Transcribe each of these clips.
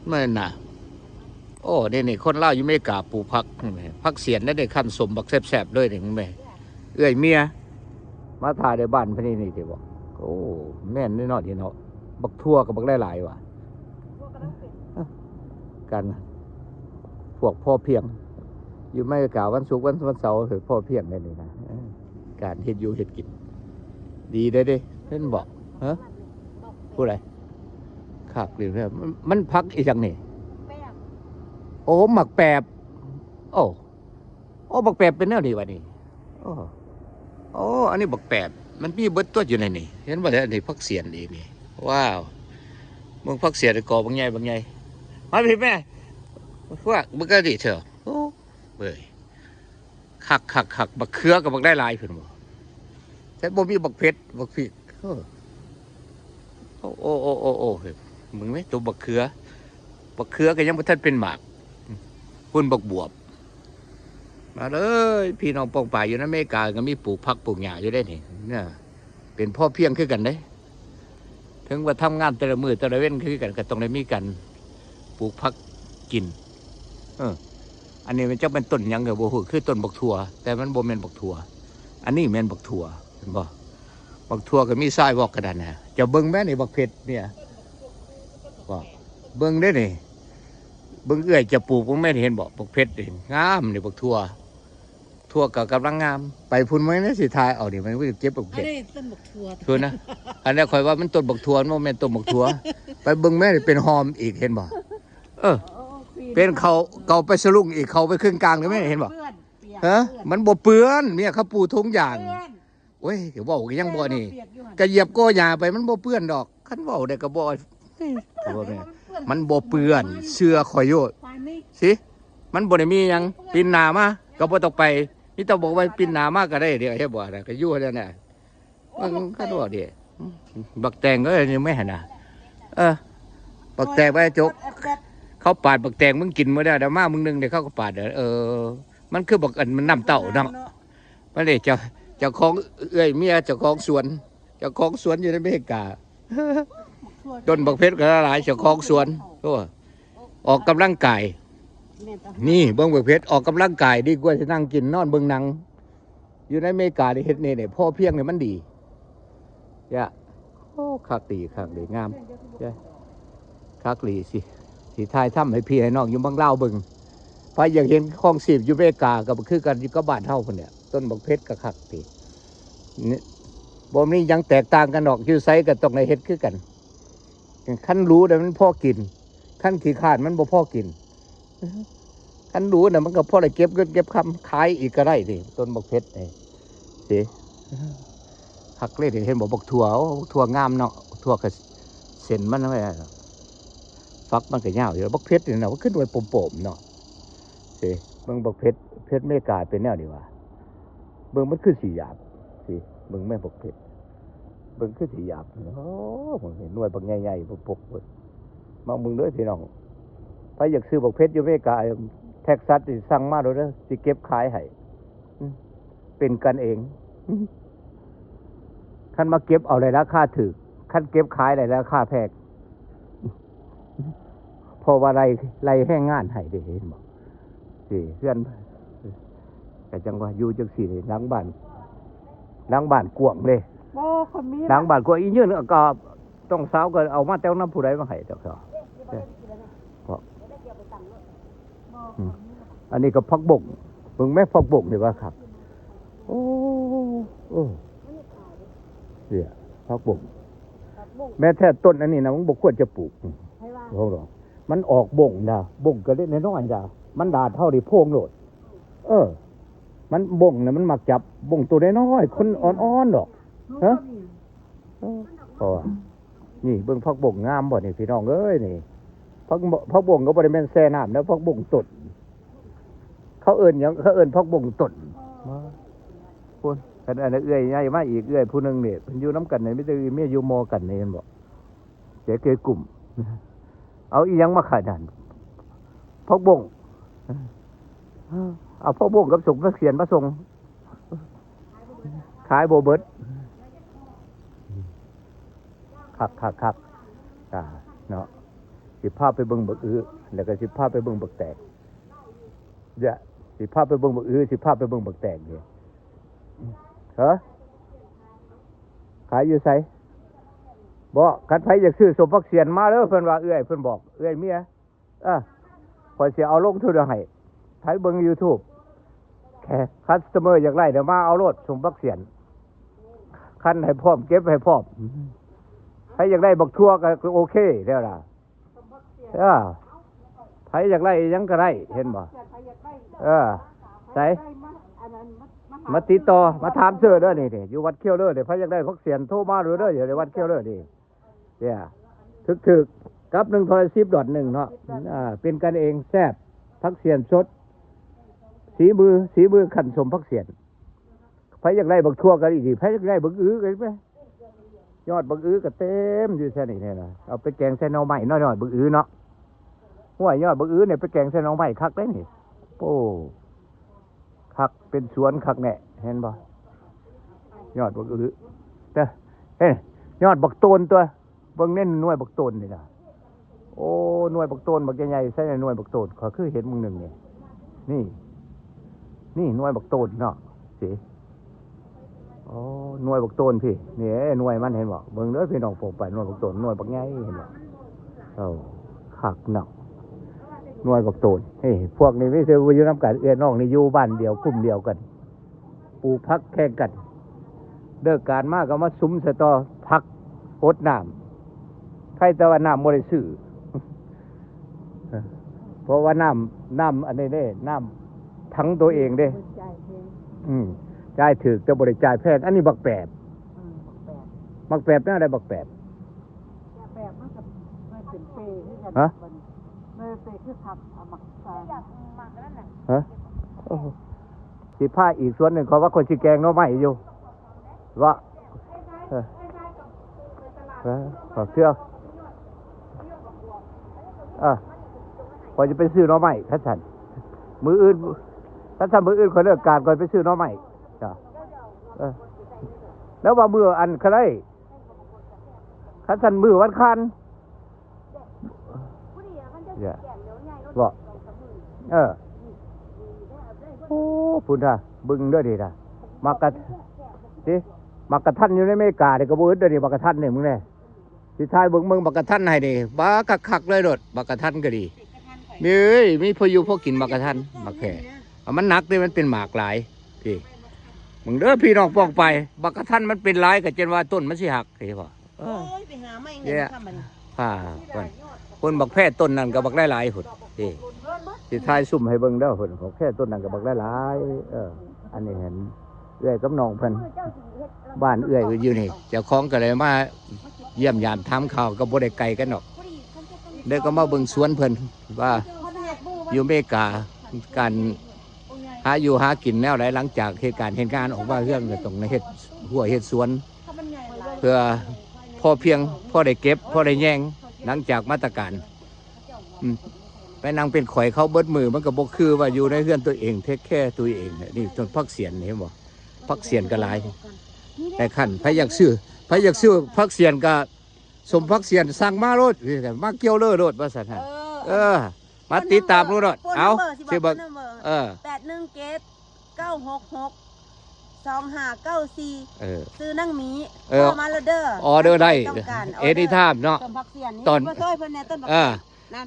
ແມ່ນນະ. ໂອ້ ນີ້ໆ ຄົນລາວຢູ່ເມກາປູກຜັກ ຜັກສຽນໄດ້ ຄັນສົ້ມບັກແຊບໆເລີຍນີ້ ເບິ່ງແມ້. ເອື້ອຍເມຍມາຖ້າໄດ້ບ້ານພະນີນີ້ຕິບໍ? ໂອ້ ແມ່ນເນາະ ນີ້ເນາະ. ບັກຖົ່ວກໍບັກຫຼາຍໆວ່າ ການ ພວກພໍພຽງ ຢູ່ເມກາວັນສຸກ ວັນ ວັນເສົາ ພໍພຽງໄດ້ນີ້ນະ. ເອີ ການເຮັດຢູ່ເຮັດກິນ ດີເດ້ເດ້ ເຫັນບໍ່? ຮະ? ຜູ້ໃດ? ຄັກດີແທ້. ມັນ ມັນຜັກອີ່ຫຍັງນີ້? ແປບ. ໂອ້ ໝາກແປບ. ໂອ້ ໂອ້ ບັກແປບເປັນແນວນີ້ຫວານີ້? ໂອ້ ໂອ້ ອັນນີ້ບັກແປບ ມັນມີເບິດຕົວຢູ່ໃນນີ້ ເຫັນບໍ່ແທ້? ອັນນີ້ຜັກສຽນອີກນີ້. ວ້າວ ເບິ່ງຜັກສຽນກໍບັກໃຫຍ່ ບັກໃຫຍ່. ມາພີ້ແມ່ ພວກ ເບິ່ງກະດີເຖາະ. ໂອ້ ເອີຍ ຄັກໆໆ ບັກເຂືອກໍບັກໄດ້ຫຼາຍພຸ້ນບໍ ແຕ່ບໍ່ມີບັກເຜັດ ບັກພິກ. ໂອ້ ໂອ້ ໂອ້ ໂອ້ ເບິ່ງແມ້ ໂຕບັກເຂືອ ບັກເຂືອກໍຍັງບໍ່ທັນເປັນໝາກ ພຸ້ນບັກບວບ. ມາເລີຍ ພີ່ນ້ອງປ້ອງປາຍຢູ່ໃນອາເມລິກາກໍມີປູກຜັກປູກຫຍ້າຢູ່ເດ້ນີ້ນະ ເປັນພໍພຽງຄືກັນເດ້. ເຖິງວ່າທຳງານແຕ່ລະມື້ແຕ່ລະເວັນຄືກັນ ກໍຕ້ອງໄດ້ມີການປູກຜັກກິນ. ເອີ ອັນນີ້ມັນຈັກແມ່ນຕົ້ນຫຍັງກໍບໍ່ຮູ້ ຄືຕົ້ນບັກຖົ່ວ ແຕ່ມັນບໍ່ແມ່ນບັກຖົ່ວ. ອັນນີ້ແມ່ນບັກຖົ່ວ ເຫັນບໍ່? ບັກຖົ່ວກໍມີຊາຍວອກກະດານນະ. ເຈົ້າເບິ່ງແມ້ນີ້ ບັກເຜັດເນຍ ເບິ່ງເດ້ນີ້ ເບິ່ງເອື້ອຍຈະປູກ ເບິ່ງແມ່ນ ເຫັນບໍ່? ບັກເຜັດນີ້ງາມນີ້ ບັກຖົ່ວ ຖົ່ວກໍກຳລັງງາມ. ໄປພຸ້ນແມ່ນຊິຖ່າຍເອົານີ້ ມັນເກັບບັກເຜັດ. ອັນນີ້ຕົ້ນບັກຖົ່ວ ພຸ້ນນະ. ອັນນັ້ນຂ້ອຍວ່າມັນຕົ້ນບັກຖົ່ວ ມັນບໍ່ແມ່ນຕົ້ນບັກຖົ່ວ. ໄປເບິ່ງແມ່ນເປັນຮອມອີກ ເຫັນບໍ່? ເອີ ໂອ້ ເປັນເຂົ້າ ເຂົ້າໄປສະຫຼຸງອີກ ເຂົ້າໄປເຄິ່ງກາງເລີຍແມ່ນ ເຫັນບໍ່? ຮະ? ມັນບໍ່ເປື້ອນ ເມຍເຂົາປູຖົງຢາງ. ໂອ້ຍ ເວົ້າກໍຍັງບໍ່ນີ້ ກະຢຽບກໍຫຍ້າໄປ ມັນບໍ່ເປື້ອນດອກ. ຄັນເວົ້າໄດ້ກໍບໍ່ ມັນບໍ່ເປື້ອນ ເຊື່ອຂ້ອຍໂລດ ຊິ ມັນບໍ່ໄດ້ມີຫຍັງ. ປິ່ນໜ້າມາກໍບໍ່ຕ້ອງໄປ ມີແຕ່ບອກວ່າປິ່ນໜ້າມາກໍໄດ້ ດຽວເຮັດບໍ່ໄດ້ກໍຢູ່ແນວນັ້ນ. ເບິ່ງຄັນເວົ້າເດ້ ບັກແຕງເອີຍ ນີ້ແມ່ນນະ. ເອີ ບັກແຕງໄວ້ຈົກ ເຂົາປາດບັກແຕງ ມຶງກິນມື້ໃດ ດຽວມາມື້ໜຶ່ງເດ້ ເຂົາກໍປາດ. ເອີ ມັນຄືບັກອັນ ນ້ຳເຕົ້າເນາະ. ມາເດ້ ເຈົ້າ ເຈົ້າຂອງ ເອື້ອຍເມຍເຈົ້າຂອງສວນ ເຈົ້າຂອງສວນຢູ່ໃນອາເມລິກາ. ຕົ້ນບັກເຜັດກໍຫຼາຍ ເຈົ້າຂອງສວນ. ໂອ້ ອອກກຳລັງກາຍ ນີ້ເບິ່ງບັກເຜັດ ອອກກຳລັງກາຍດີກວ່າຊິນັ່ງກິນນອນເບິ່ງໜັງ. ຢູ່ໃນອາເມລິການີ້ເຮັດນີ້ ນີ້ ພໍພຽງນີ້ມັນດີ. ຍະ ໂອ້ ຄັກດີ ຄັກດີ ງາມ ຍະ ຄັກດີ ຊິ ຊິຖ່າຍທຳໃຫ້ພີ່ໃຫ້ນ້ອງຢູ່ເມືອງລາວເບິ່ງ. ໃຜຢາກເຫັນຄອງຊີບຢູ່ເມກາກໍຄືກັນຢູ່ກັບບ້ານເຮົາພຸ້ນແຫຼະ. ຕົ້ນບັກເຜັດກໍຄັກດີ ນີ້ ບໍ່ມີຫຍັງແຕກຕ່າງກັນດອກ ຢູ່ໃສກໍຕ້ອງໄດ້ເຮັດຄືກັນ. ຄັນຮູ້ແລ້ວມັນພໍກິນ ຄັນຂີ້ຄ້ານມັນບໍ່ພໍກິນ. ຄັນຮູ້ນະ ມັນກໍພໍໄດ້ເກັບເງິນເກັບຄຳ ຂາຍອີກກໍໄດ້ນີ້ ຕົ້ນບັກເຜັດນີ້ ຊິ ຄັກເລີຍ. ເຫັນບໍ່ ບັກຖົ່ວ ໂອ້ ຖົ່ວງາມເນາະ ຖົ່ວກະເສັ້ນມັນ ຝັກມັນກໍຍາວຢູ່. ບັກເຜັດນີ້ນະ ມັນຄືໜ່ວຍປົມໆເນາະ ຊິ ເບິ່ງບັກເຜັດ ເຜັດເມກາເປັນແນວນີ້ຫວາ. ເບິ່ງມັນຄືຊິຫຍາບ ຊິ ເບິ່ງແມ່ນບັກເຜັດ ເບິ່ງຄືຊິຫຍາບ. ໂອ້ ເບິ່ງເຫັນໜ່ວຍບັກໃຫຍ່ໆ ປົກໆ ເບິ່ງ ມາເບິ່ງເດີພີ່ນ້ອງ. ໃຜຢາກຊື້ບັກເຜັດຢູ່ເມກາ ເທັກຊັສ ຊິສັ່ງມາໂລດເດີ ຊິເກັບຂາຍໃຫ້ ອືມ ເປັນກັນເອງ. ຄັນມາເກັບເອົາໄດ້ລາຄາຖືກ ຄັນເກັບຂາຍໄດ້ລາຄາແພງ ເພາະວ່າໄລ່ ໄລ່ແຮງງານໃຫ້ເດ້ ເຫັນບໍ່? ຊິເຮືອນ ກະຈັ່ງວ່າຢູ່ຈັ່ງຊີ້ເດ້ ຫຼັງບ້ານ ຫຼັງບ້ານກວ້າງເດ້. ບໍ່ ຂ້ອຍມີ ຫຼັງບ້ານກວ້າງ ອີ່ຍືນກໍ ນ້ອງສາວກໍເອົາມາແຕ່ນຳຜູ້ໃດມາໃຫ້ເຈົ້າ. ເພາະ ອືມ ອັນນີ້ກໍຜັກບົ້ງ ເບິ່ງແມ່ ຜັກບົ້ງນີ້ວ່າຄັກ. ໂອ້ ໂອ້ ເອີຍ ຜັກບົ້ງ ແມ່ນແທ້ ຕົ້ນອັນນີ້ນະ ມັນບໍ່ຄວນຈະປູກ. ໃຜວ່າ? ມັນອອກບົ້ງດາ ບົ້ງກໍເລັກນ້ອຍດາ ມັນດາດເຮົານີ້ໂພງໂລດ. ເອີ ມັນບົ້ງນະ ມັນມັກຈັບບົ້ງໂຕນ້ອຍໆ ຄົນອ່ອນໆດອກ. ຮະ? ເອີ ເພາະວ່າ ນີ້ເບິ່ງຜັກບົ້ງງາມບໍ່ນີ້ ພີ່ນ້ອງເອີຍ ນີ້ ຜັກ ຜັກບົ້ງກໍບໍ່ໄດ້ແມ່ນແຊ່ນ້ຳນະ ຜັກບົ້ງຕົ້ນ ເຂົາເອີ້ນຫຍັງ ເຂົາເອີ້ນຜັກບົ້ງຕົ້ນ. ພຸ້ນ ອັນ ອັນເອື້ອຍໃຫຍ່ມາອີກ ເອື້ອຍຜູ້ໜຶ່ງນີ້ ເພິ່ນຢູ່ນຳກັນນີ້ ມີແຕ່ເມຍຢູ່ມໍກັນນີ້ ເຫັນບໍ່? ແກເກຍກຸ່ມ ເອົາອີ່ຫຍັງມາຂາຍນັ້ນ ຜັກບົ້ງ ເອົາຜັກບົ້ງກັບສົມພັກສຽນມາສົ່ງ ຂາຍບໍ່ເບິດ. ຄັກໆໆ ອ່າ ເນາະ ຊິພາໄປເບິ່ງບັກອຶ ແລ້ວກໍຊິພາໄປເບິ່ງບັກແຕກ. ຢະ ຊິພາໄປເບິ່ງບັກອຶ ຊິພາໄປເບິ່ງບັກແຕກນີ້. ເອີ ຂາຍຢູ່ໃສ? ບໍ່ ຄັນໃຜຢາກຊື້ສົ້ມຜັກສຽນມາເດີ ເພິ່ນວ່າ ເອື້ອຍເພິ່ນບອກ ເອື້ອຍເມຍ. ເອີ ຂ້ອຍຊິເອົາລົງທຸດໃຫ້ ໃຜເບິ່ງຢູທູບ ແຂກ ຄັສເຕີເມີ ຢາກໄດ້ເດີ ມາເອົາໂລດ ສົ້ມຜັກສຽນ ຄັນໃຫ້ພ້ອມ ເກັບໃຫ້ພ້ອມ. ໃຜຢາກໄດ້ບັກຖົ່ວກໍໂອເຄແລ້ວລະ. ເອີ ໃຜຢາກໄດ້ອີ່ຫຍັງກໍໄດ້ ເຫັນບໍ່? ເອີ ໃສ ມາຕິດຕໍ່ ມາຖາມຊື້ເດີ ນີ້ ນີ້ ຢູ່ວັດຂຽວເລີຍ ນີ້ ໃຜຢາກໄດ້ຜັກສຽນ ໂທມາໂລດເດີ ຢູ່ໃນວັດຂຽວເລີຍ ນີ້. ເອີ ຖືກໆ ກັບໜຶ່ງເທົ່າໃດ ສິບດອນໜຶ່ງເນາະ. ອ່າ ເປັນກັນເອງ ແຊບ ຜັກສຽນສົດ ສີມື ສີມືຂັ້ນສົ້ມຜັກສຽນ. ໃຜຢາກໄດ້ບັກຖົ່ວກໍດີ ໃຜຢາກໄດ້ບັກອຶກໍໄປ ຍອດບັກອຶກໍເຕັມຢູ່ຊັ້ນນີ້ນະ. ເອົາໄປແກງໃສ່ໜໍ່ໄມ້ໜ້ອຍໆ ບັກອຶເນາະ. ຫ້ວຍ ຍອດບັກອຶນີ້ໄປແກງໃສ່ໜໍ່ໄມ້ຄັກເດ້ນີ້. ໂອ້ ຄັກ ເປັນສວນຄັກແນ່ ເຫັນບໍ່? ຍອດບັກອຶ ເດີ ເຫັນ ຍອດບັກໂຕນຕົວະ. ເບິ່ງແນ່ ໜ່ວຍບັກໂຕນນີ້ນະ. ໂອ້ ໜ່ວຍບັກໂຕນບັກໃຫຍ່ໆ ໃສໜ່ວຍບັກໂຕນ? ຂ້ອຍຄືເຫັນມື້ໜຶ່ງນີ້. ນີ້ ນີ້ໜ່ວຍບັກໂຕນເນາະ ຊິ. ໂອ້ ໜ່ວຍບັກໂຕນພີ້ ນີ້ໜ່ວຍມັນ ເຫັນບໍ່? ເບິ່ງເດີພີ່ນ້ອງປ້ອງປາຍ ໜ່ວຍບັກໂຕນ ໜ່ວຍບັກໃຫຍ່ ເຫັນບໍ່? ໂອ້ ຄັກເນາະ ໜ່ວຍບັກໂຕນ. ເອີ ພວກນີ້ມີແຕ່ຢູ່ນຳກັນ ເອື້ອຍນ້ອງນີ້ຢູ່ບ້ານດຽວ ກຸ່ມດຽວກັນ ປູກຜັກແຂ່ງກັນ. ເລີກການມາກໍມາສຸມສະຕໍຜັກ ຫົດນ້ຳ. ໃຄແຕ່ວ່ານ້ຳບໍ່ໄດ້ຊື້ ເພາະວ່ານ້ຳ ນ້ຳອັນນີ້ເດ້ ນ້ຳຖັງໂຕເອງເດ້. ອືມ ຈ່າຍຖືກແຕ່ບໍ່ໄດ້ຈ່າຍແພງ. ອັນນີ້ບັກແປບ ອືມ ບັກແປບ ບັກແປບແນວໃດ? ບັກແປບ ແປບມັນກໍ ມັນເປັນເປຄືກັນ. ຮະ? ມັນເປັນເປຄືຜັກ ເອົາໝາກຊາ. ຮະ? ໂອ້ໂຫ ຊິພາອີກສວນໜຶ່ງ ເຂົາວ່າຂ້ອຍຊິແກງໜໍ່ໄມ້ຢູ່ ວ່າ ເອີ ເອີ ເທື່ອ ເອີ ຂ້ອຍຈະໄປຊື້ໜໍ່ໄມ້ ຄັນຊັ້ນ ມື້ອື່ນ ຄັນຊັ້ນມື້ອື່ນຂ້ອຍເລີກການ ຂ້ອຍໄປຊື້ໜໍ່ໄມ້. ເອີ ແລ້ວວ່າມື້ອັນ ຄັນໄດ້ ຄັນຊັ້ນມື້ວັນຄານ ເອີ ເອີ ໂອ້ ພຸ້ນນະ ເບິ່ງເດີນີ້ນະ ໝາກກະ ຕິ ໝາກກະທັນຢູ່ໃນອາເມລິການີ້ກໍບໍ່ອຶດເດີນີ້ ໝາກກະທັນນີ້ ມຶງແນ່ ຊິຖ່າຍເບິ່ງ ເບິ່ງໝາກກະທັນໃຫ້ນີ້ ບາ ຄັກໆເລີຍໂລດ ໝາກກະທັນກໍດີ. ມີ ເອີຍ ມີພໍຢູ່ພໍກິນໝາກກະທັນ ໝາກແພ ມັນໜັກເດ້ ມັນເປັນໝາກຫຼາຍ ພີ້ ເບິ່ງເດີພີ່ນ້ອງປ້ອງປາຍ ໝາກກະທັນມັນເປັນຫຼາຍກໍຈົນວ່າຕົ້ນມັນຊິຫັກ ເຫັນບໍ່? ເອີ ໂອ້ຍ ໄປຫາໃໝ່ເງິນ ເອີ ຄ່ຳບັດນີ້ ອ່າ ພຸ້ນບັກແພຕົ້ນນັ້ນກໍບັກຫຼາຍໆພຸ້ນ ເອີ ຊິຖ່າຍຊູມໃຫ້ເບິ່ງເດີ ພຸ້ນບັກແພຕົ້ນນັ້ນກໍບັກຫຼາຍໆ. ເອີ ອັນນີ້ເຫັນເອື້ອຍກັບນ້ອງເພິ່ນ ບ້ານເອື້ອຍຢູ່ນີ້ ເຈົ້າຂອງກໍເລີຍມາຢ້ຽມຢາມຖາມຂ່າວ ກໍບໍ່ໄດ້ໄກກັນດອກ ເດີ ກໍມາເບິ່ງສວນເພິ່ນວ່າຢູ່ເມກາ ການຫາຢູ່ຫາກິນແນວໃດ ຫຼັງຈາກເຮັດການເຮັດງານອອກມາເຮືອນ ກໍຕ້ອງເຮັດຮົ້ວເຮັດສວນ ເພື່ອພໍພຽງ ພໍໄດ້ເກັບ ພໍໄດ້ແຍງ ຫຼັງຈາກມາດຕະການ. ອືມ ໄປນັ່ງເປັນຂ້ອຍເຂົາເບິດມື້ ມັນກໍບໍ່ຄືວ່າຢູ່ໃນເຮືອນຕົວເອງ ເທກແຄຕົວເອງ. ນີ້ຕົ້ນຜັກສຽນ ເຫັນບໍ່? ຜັກສຽນກໍຫຼາຍ ແຕ່ຄັນໃຜຢາກຊື້ ໃຜຢາກຊື້ຜັກສຽນກໍ ສົ້ມຜັກສຽນສັ່ງມາໂລດ ມາກ່ຽວເລີຍໂລດ ວ່າຊັ້ນ. ເອີ ເອີ ມາຕິດຕາມໂລດ. ໂຟນນຳເບີ ເອົາ ຊິບອກ ໂຟນນຳເບີ ເອີ ແປດໜຶ່ງເຈັດ ເກົ້າຫົກຫົກ ສອງຫ້າເກົ້າສີ່ ເອີ ຊື່ນາງໝີ ເອີ ໂທມາໂລດເດີ ອໍເດີໄດ້ ເອັນີທາມເນາະ ສົ້ມຜັກສຽນນີ້ ຕອນ ມາຊ່ອຍເພິ່ນແດ່ ຕົ້ນບັກ ເອີ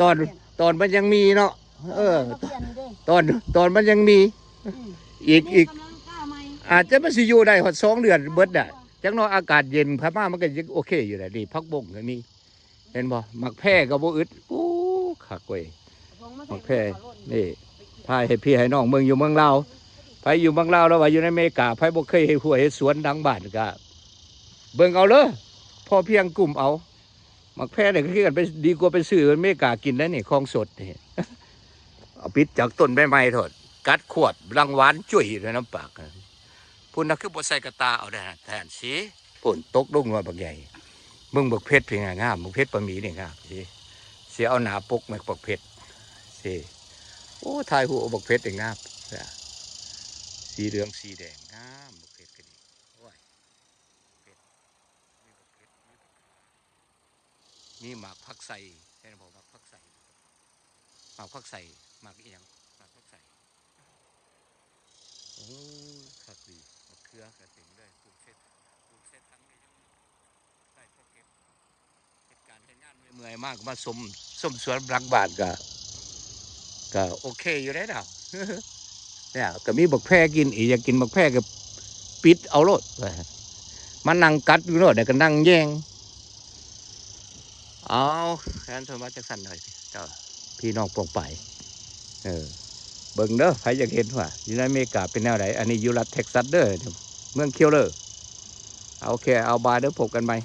ຕອນ ຕົ້ນບັກສຽນ ຕອນມັນຍັງມີເນາະ ເອີ ຕົ້ນບັກສຽນນີ້ເດ້ ຕອນ ຕອນມັນຍັງມີ ອືມ ອີກ ອີກ ກຳລັງກ້າໃໝ່ ອາດຈະມັນຊິຢູ່ໄດ້ຮອດສອງເດືອນເບິດນະ ຈັກໜ້ອຍອາກາດເຢັນເຂົ້າມາ ມັນກໍຍັງໂອເຄຢູ່ແຫຼະ. ນີ້ ຜັກບົ້ງກໍມີ ເຫັນບໍ່? ໝາກແພກໍບໍ່ອຶດ. ໂອ້ ຄັກເວີຍ ໝາກແພ. ນີ້ ຖ່າຍໃຫ້ພີ່ໃຫ້ນ້ອງເບິ່ງຢູ່ເມືອງລາວ ໃຜຢູ່ເມືອງລາວ ຫຼືວ່າຢູ່ໃນອາເມລິກາ ໃຜບໍ່ເຄີຍເຮັດຮົ້ວເຮັດສວນຫຼັງບ້ານ ກະເບິ່ງເອົາເລີ ພໍພຽງກຸ້ມເອົາ. ໝາກແພນີ້ກໍຄືກັນ ໄປ ດີກວ່າໄປຊື້ອາເມລິກາກິນໄດ໋ນີ້ ຂອງສົດນີ້. ເອົາປິດຈາກຕົ້ນໃໝ່ໆໂລດ ກັດຂວດ ລັງຫວານຈຸ້ຍຢູ່ໃນນ້ຳປາກ. ພຸ້ນນະ ຄືບໍ່ໃສ່ກະຕ່າເອົາໄດ້ຫັ້ນ ແທນຊິ. ຝົນຕົກລົງມາບັກໃຫຍ່. ເບິ່ງບັກເພັດເພິ່ນງາມ ບັກເພັດປາໝີນີ້ງາມຊິ ຊິເອົາໜ້າປົກແມ່ນບັກເພັດຊິ. ໂອ້ ຖ່າຍຮູບເອົາບັກເພັດນີ້ງາມ ສີເຫຼືອງສີແດງ ງາມ ບັກເພັດກໍດີ. ໂອ້ຍ ເພັດ ມີບັກເພັດ ມີບັກເພັດ. ມີໝາກຜັກໄຊ ເຫັນບໍ່? ໝາກຜັກໄຊ ໝາກຜັກໄຊ ໝາກອີ່ຫຍັງ? ໝາກຜັກໄຊ. ໂອ້ ຄັກດີ ໝາກເຂືອກະເຕັມເລີຍ ປູກເສດ ປູກເສດທັງນີ້ຍັງໄດ້ພໍເກັບ ເຮັດການເຮັດງານເມື່ອຍໆ ມາກໍມາຊົມ ຊົມສວນຫຼັງບ້ານກະ ກະໂອເຄຢູ່ເດ້ເນາະ. ເນຍ ກະມີບັກແພກິນອີກ ຢາກກິນບັກແພກະປິດເອົາໂລດ ມານັ່ງກັດຢູ່ໂລດ ແລ້ວກະນັ່ງແຍງ. ເອົາ ແມ່ນເພິ່ນວ່າຈັ່ງຊັ້ນເລີຍ ເຈົ້າ ພີ່ນ້ອງປ້ອງປາຍ ເອີ ເບິ່ງເດີ ໃຜຢາກເຫັນວ່າຢູ່ໃນອາເມລິກາເປັນແນວໃດ. ອັນນີ້ຢູ່ລັດເທັກຊັສເດີ ເມືອງຄິວເລີ. ໂອເຄ ເອົາ ບາຍເດີ ພົບກັນໃໝ່.